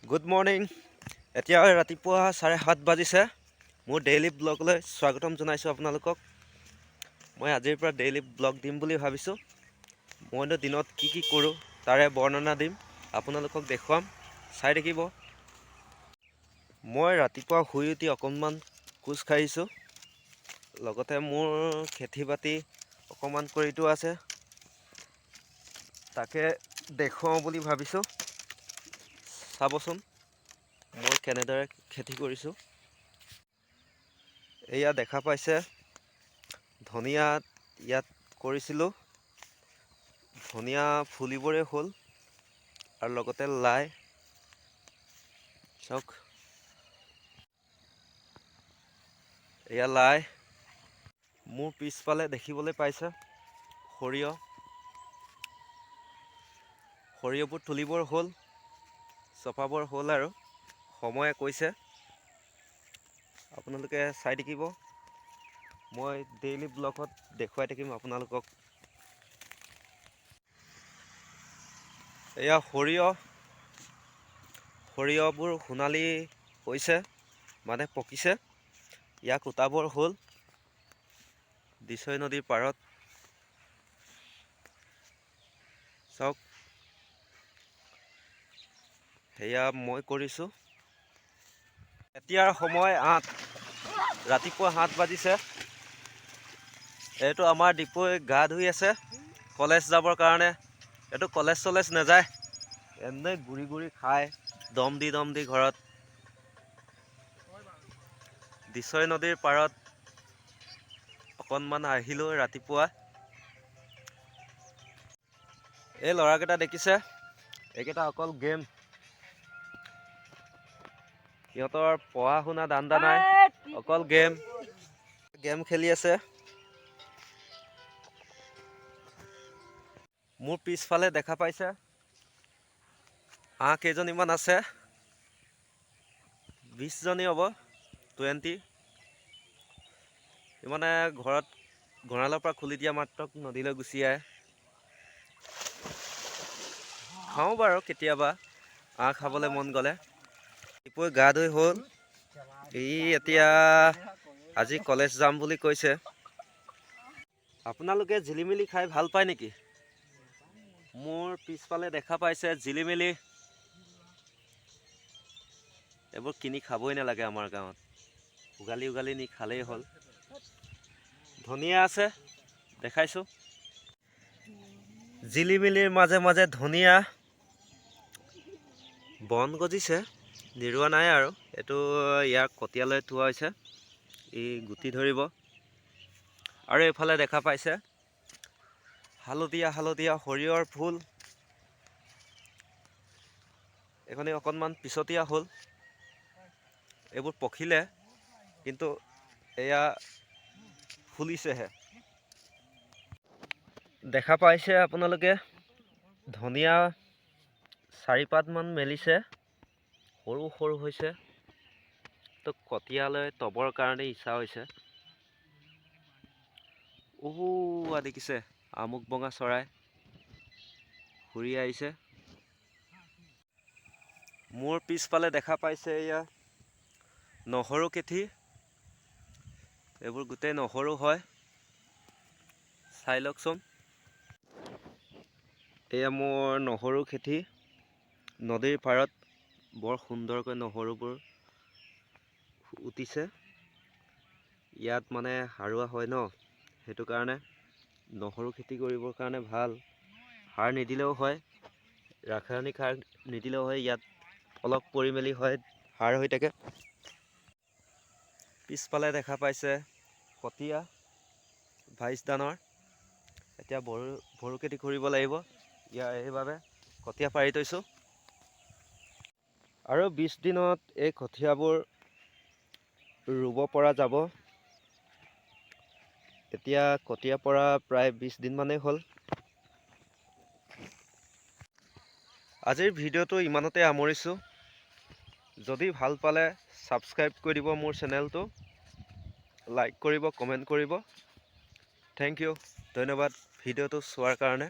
Good morning. এতিয়া ৰাতিপুৱা 7:30 বাজিছে। মোৰ ডেইলি ব্লগলৈ স্বাগতম জনাইছোঁ আপোনালোকক। মই আজিৰ পৰা ডেইলি ব্লগ দিম বুলি ভাবিছোঁ। মইনো দিনত কি কি কৰোঁ, তাৰে বৰ্ণনা দিম, আপোনালোকক দেখুৱাম, চাই থাকিব। মই ৰাতিপুৱা শুই উঠি অকণমান খোজ কাঢ়িছোঁ। লগতে মোৰ খেতি বাতি অকণমান কৰি থোৱা আছে, তাকে দেখুৱাওঁ বুলি ভাবিছোঁ। চাবচোন মই কেনেদৰে খেতি কৰিছোঁ। এয়া দেখা পাইছে, ধনিয়া ইয়াত কৰিছিলোঁ। ধনিয়া ফুলিবৰে হ'ল আৰু লগতে লাই। চাওক, এয়া লাই। মোৰ পিছফালে দেখিবলৈ পাইছে সৰিয়হ। সৰিয়হবোৰ তুলিবৰ হ'ল, চপাবৰ হ'ল আৰু সময়ে কৈছে। আপোনালোকে চাই থাকিব, মই ডেইলি ব্লগত দেখুৱাই থাকিম আপোনালোকক। এয়া সৰিয়হ। সৰিয়হবোৰ সোণালী হৈছে, মানে পকিছে। ইয়াক উটাবৰ হ'ল। দিচৈ নদীৰ পাৰত চাওক, সেয়া মই কৰিছোঁ। এতিয়াৰ সময় 8, ৰাতিপুৱা 7 বাজিছে। এইটো আমাৰ ডিপুৱে গা ধুই আছে কলেজ যাবৰ কাৰণে। এইটো কলেজ চলেজ নাযায়, এনেই ঘূৰি ঘূৰি খায়, দম দি দম দি ঘৰত। দিচৈ নদীৰ পাৰত অকণমান আহিলোঁ ৰাতিপুৱা। এই ল'ৰাকেইটা দেখিছে, এইকেইটা অকল গেম। সিহঁতৰ পঢ়া শুনা ধান্দা নাই, অকল গেম গেম খেলি আছে। মোৰ পিছফালে দেখা পাইছে হাঁহ কেইজনীমান আছে, 20জনী হ'ব, 20। মানে ঘৰত গঁৰালৰ পৰা খুলি দিয়া মাত্ৰক নদীলৈ গুচি আহে। খাওঁ বাৰু কেতিয়াবা হাঁহ খাবলৈ মন গ'লে। ডিপুৱে গা ধুই হ'ল। ই এতিয়া আজি কলেজ যাম বুলি কৈছে। আপোনালোকে জিলিমিলি খাই ভাল পায় নেকি? মোৰ পিছফালে দেখা পাইছে জিলিমিলি। এইবোৰ কিনি খাবই নালাগে, আমাৰ গাঁৱত উগালি উগালি নি খালেই হ'ল। ধনিয়া আছে, দেখাইছোঁ। জিলিমিলিৰ মাজে মাজে ধনিয়া বন গজিছে, নিৰোৱা নাই আৰু। এইটো ইয়াক কটীয়ালৈ থোৱা হৈছে, ই গুটি ধৰিব। আৰু এইফালে দেখা পাইছে হালধীয়া হালধীয়া সৰিয়হৰ ফুল। এইখনি অকণমান পিছতীয়া হ'ল, এইবোৰ পখিলে, কিন্তু এয়া ফুলিছেহে। দেখা পাইছে আপোনালোকে ধনিয়া চাৰিপাতমান মেলিছে, সৰু সৰু হৈছে। তো কটীয়ালৈ তবৰ কাৰণে ইচ্ছা হৈছে। ওৱা, দেখিছে আমুক বঙা চৰাই ঘূৰি আহিছে। মোৰ পিছফালে দেখা পাইছে এয়া নহৰু খেতি। এইবোৰ গোটেই নহৰু হয়, চাই লওকচোন। এয়া মোৰ নহৰু খেতি। নদীৰ পাৰত বৰ সুন্দৰকৈ নহৰুবোৰ উঠিছে। ইয়াত মানে সাৰুৱা হয় ন, সেইটো কাৰণে নহৰু খেতি কৰিবৰ কাৰণে ভাল। সাৰ নিদিলেও হয়, ৰাসায়নিক সাৰ নিদিলেও হয়, ইয়াত অলপ পৰি মেলি হয়, সাৰ হৈ থাকে। পিছফালে দেখা পাইছে কটীয়া 22 ধানৰ। এতিয়া বড়ো বড়ো খেতি কৰিব লাগিব ইয়াৰ, সেইবাবে কঠীয়া পাৰি থৈছোঁ। আৰু 20 দিনত এই কঠীয়াবোৰ ৰুব পৰা যাব। এতিয়া কঠীয়া পৰা প্ৰায় 20 দিনমানেই হ'ল। আজিৰ ভিডিঅ'টো ইমানতে সামৰিছোঁ। যদি ভাল পালে ছাবস্ক্ৰাইব কৰি দিব মোৰ চেনেলটো, লাইক কৰিব, কমেণ্ট কৰিব। Thank U, ধন্যবাদ ভিডিঅ'টো চোৱাৰ কাৰণে।